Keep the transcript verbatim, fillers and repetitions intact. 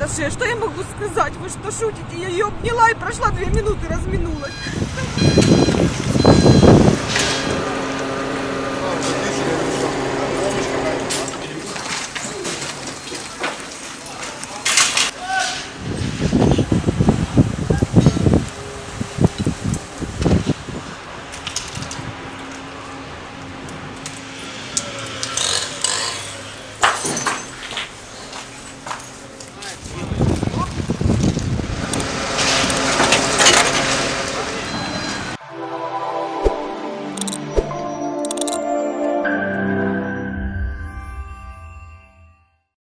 Что я могу сказать? Вы что, шутите? Я её обняла и прошла две минуты, разминулась.